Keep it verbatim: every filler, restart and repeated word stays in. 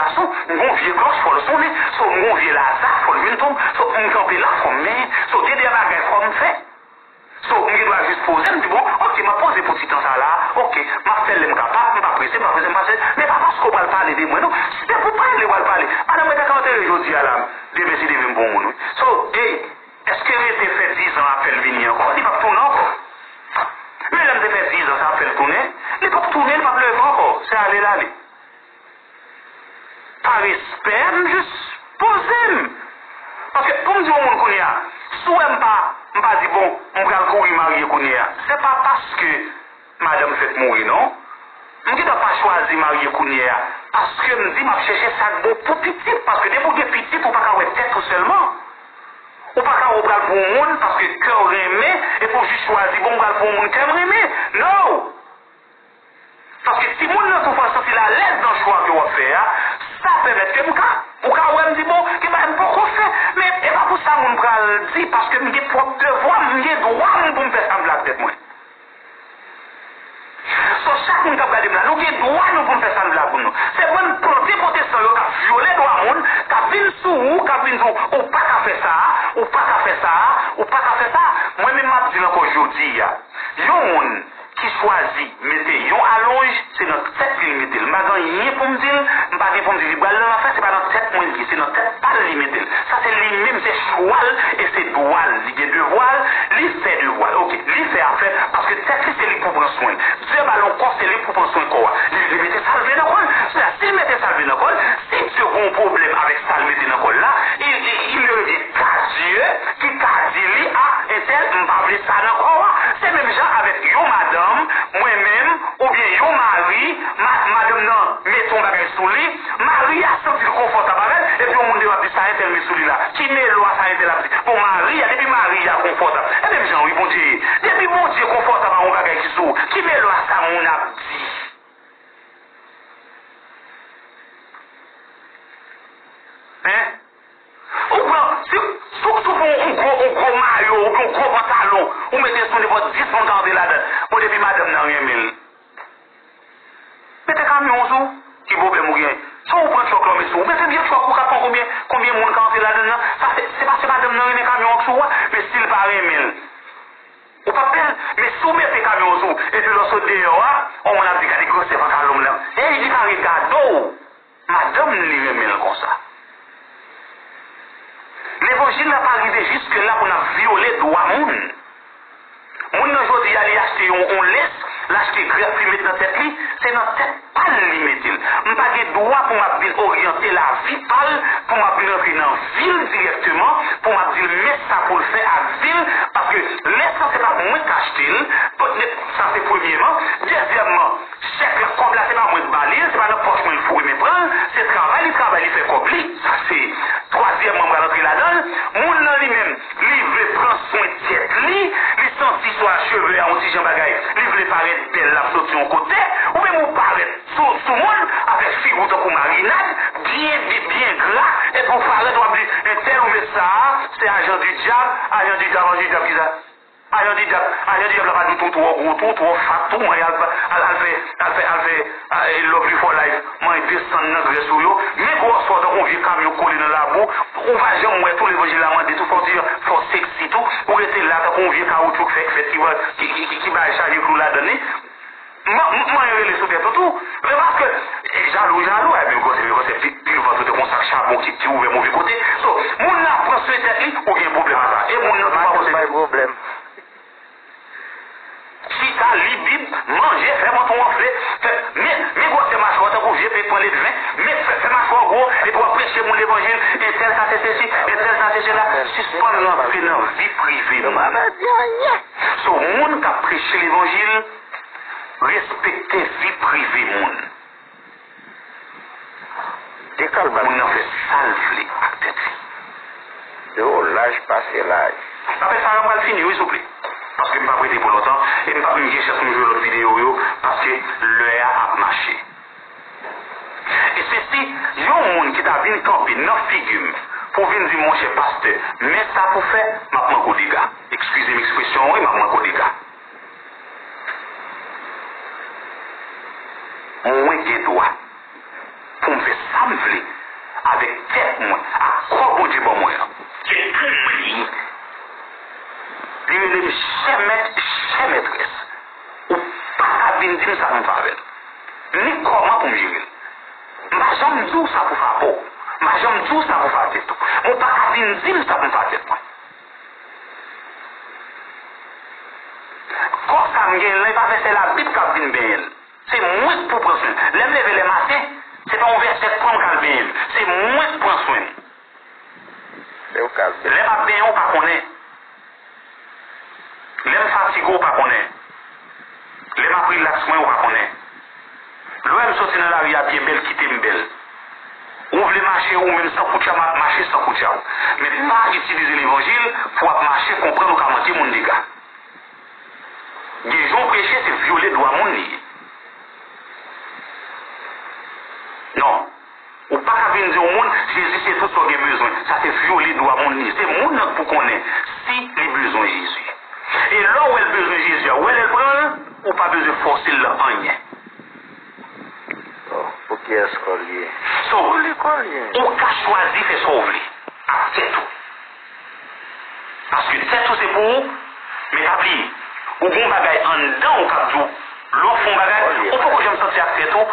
gason, m gon vye klòch, fò l sonnen. So, m gon vye laza, fò l vin tonbe. So, m kanpe la, fò m menyen. So, gen de bagay fò m fè. So, m gen dwa jis poze, m di, bon, ok, m ap poze pou ti tan sa la, ok, m ap fè l lè m kapab, m pa prese, m pa prese, m pa prese. Men pa paske w pral pale de mwen, non. Si se pou pale, w al pale. Madanm mwen te ka antere jodi a la, demen si demen m bon moun, wi. So, e, èske rete fè dizan ap fè l vini ankò? Li p ap tounen ankò. Men lè m te fè dizan sa ap fè l tounen, li p ap tounen, li p ap leve ankò. Se ale l ale. Pa respè, m jis poze m. Paske pou m di yon moun kounye a, si w wè m pa, m pa di, bon, m pral kouri marye kounye a, se pa paske madanm fèk mouri, non. M gentan pa chwazi marye kounye a, paske m di m ap chèche sa k bon pou pitit, paske depi w gen pitit, ou pa ka wè tèt ou sèlman. Ou pa ka wè w pral pou yon moun paske kè w renmen, epi w jis chwazi, bon, m pral pou yon moun kè m renmen. No! Paske timoun nan tou fò santi l alèz nan chwa ke w ap fè a, sa pèmèt ke m ka, ou ka wè m di, bon, gen bagay m poko fè, men e pa pou sa moun pral di, paske m gen pwòp devwa m, m gen dwa m pou m fè sa m vle ak tèt mwen. So, chak moun k ap gade m la, nou gen dwa nou pou n fè sa n vle ak moun nou. Se mwen m plante pwotestan yo k ap vyole dwa moun, k ap vin sou ou, k ap vin di w, ou pa ka fè sa a, ou pa ka fè sa a, ou pa ka fè sa a. Mwen menm m ap di l ankò jodi a. Yon moun ki chwazi mete yon alonj, se nan tèt li l mete l. M pa gen anyen pou m di l, m pa gen pou m di li pral nan afè, se pa nan tèt mwen l ye, se nan tèt pa l li mete l. Sa se li menm, se chwa l e se dwa l. Li gen devwa l, li fè devwa l. Ok, li fè afè l, paske tèt li se li pou pran swen. Dye ba l yon kò, se li pou pran swen kò a. Li, li mete sa l vle nan kò l. Sètadi, si l mete sa l vle nan kò l, si Dye gen yon pwoblèm avèk sa l mete nan kò l la, il, il, il revient à Dieu, ki ka di li, a, entèl, m pa vle sa nan kò w a. Se menm jan avèk yon madanm, mwen menm, oubyen yon mari, ma-, madanm nan mete yon bagay sou li, mari a santi l konfòtab avè l, epi yon moun deyò ap di sa entèl met sou li la. Ki melo a sa entèl ap di? Bon, mari a, depi mari a konfòtab. E menm jan wi, Bondye ye. Depi Bondye konfòtab a yon bagay ki sou ou, ki melo a sa moun ap di? Hein? Ou pran, si, si w, si w pran yon gwo, yon gwo mayo, oubyen yon gwo pantalon, ou mete sou nenpòt dis moun ka antre ladan l. Bon, depi madanm nan renmen l. Mete kamyon w sou, ki pwoblèm ou gen? Si w pran twòk la, w met sou, ou mete vye twòk ou ka pran konbyen, konbyen moun ka antre ladan l nan? Sa se, se paske madanm nan renmen kamyon an k sou a, men si l pa renmen l, ou p ap pè l. Men si w mete kamyon w sou, epi lè w sot deyò a, yon moun ap di, gade gwosè pantalon m nan. Ey, li pa regade w. Madanm li renmen l konsa. Levanjil la pa rive jiske la pou n ap vyole dwa moun. Moun nan jodi a li achte yon, yon lès, l achte grèf li met nan tèt li, se nan tèt pa l li mete l. M pa gen dwa pou m ap vin oryante lavi pa l, pou m ap vin rantre nan vi l dirèkteman, pou m ap di l men sa pou l fè ak vi l, paske lès lan se pa mwen k achte l, sa se premyeman. Dezyèmman, chèk la, kòb la, se pa mwen k ba li l, se pa nan pòch mwen l foure men pran l, se travay li travay, li fè kòb li. Sa se twazyèmman, m pral antre ladan l. Moun nan li menm, li vle pran swen tèt li, li santi swa cheve a yon ti jan bagay, li vle parèt bèl, l ap soti yon kote, ou menm ou parèt sou, sou moun, avèk figi w tankou marinad, byen, byen, byen gra, epi w parèt, w ap di, entèl ou met sa a, se ajan di dyab, ajan di dyab, ajan di dyab, kisa? Ajan di dyab, ajan di dyab la pa di w tou twò gwo tou, twò fat tou, mwen al, al, al fè, al fè, al fè, a, e, love you for life, mwen desann nan grès ou yo, men gwòsè w tankou yon vye kamyon k kole nan labou, ou pa janm wè tou levanjil la mande tou fò w ti jan, fò w seksi tou, ou rete la tankou yon vye kawoutchou k fèk fèt ki, ki, ki, ki, ki bay chaje klou ladan li. M, m, mwen rele sou tèt ou tou. Men paske, e, jalou, jalou, a, men gwòsè, men gwòsè, pil, pil vant ou te konsa, chabon ki, ki ouvè move kote. So, moun nan ap pran swen tèt li, ou gen pwoblèm ak sa. E moun nan tou pa pran swen tèt li. Chita, li Bib, manje, fè mantouw anfle, fè, men, men gwòsè machwa w tankou vye pye pran ledven, men fè, fè machwa w gwo, epi w ap preche moun levanjil, entèl sa se sesi, entèl sa se sela. Sispann rantre nan vi prive moun. So, moun k ap preche levanjil, respekte vi prive moun. Dekalb ap. Moun nan fè sa l vle ak tèt li. Yo, laj pase laj. Apre sa, m pral fini, wi, souple. Paske m p ap rete pou lontan, e m p ap menm gen chans pou m jwe lòt videyo yo, paske lè a ap mache. E sesi, yon moun ki ta vin kanpe nan figi m pou vin di, monchè pastè, men sa pou fè, m ap manke w dega. Eskize m ekspresyon an, wi, m ap manke w dega. Mwen gen dwa pou m fè sa m vle, avèk tèt mwen, ak kò Bondye ban mwen an. Se pou mwen li ye. Li rele m chè mèt, chè mètrès. Ou pa ka vin di m sa pou m fè avè l. Ni kòman pou m jere l. M pa janm di w sa pou fè avè w. M pa janm di w sa pou fè avè tèt ou. Men w pa ka vin di m sa pou m fè avè tèt mwen. Kò sa m genyen l lan, e pa vèsè Labib k ap vin benyen l. Se mwen k pou pran swen l. Lè m leve lè maten, se pa yon vèsè k pran m k al benyen m. Se mwen k pran swen m. Lè w k al benyen. Lè m ap benyen w, ou pa konnen. Lè m fatige, ou pa konnen. Lè m ap rilaks mwen, ou pa konnen. Lè w wè m soti nan lari a byen bèl, kite m bèl. Ou vle mache ou menm san koutcha, m ap mache san koutcha w. Men pa itilize levanjil pou w ap mache konprann ou ka manke moun dega. Gen jan w preche, se vyole dwa moun li ye. Non. Ou pa ka vin di yon moun, Jezi se tout sa w gen bezwen. Sa se vyole dwa moun li ye. Se moun nan k pou konnen si li bezwen Jezi. E lè w wè l bezwen Jezi a, ou wè lè l pran l, ou pa bezwen fòse l nan anyen. Oh, pou kiyès kò l ye? So, pou li kò l ye. Ou ka chwazi fè sa w vle ak tèt ou. Paske tèt ou se pou ou, men pa bliye, ou gen yon bagay anndan ou k ap di w, lè w fè yon bagay, ou poko janm santi ak tèt ou,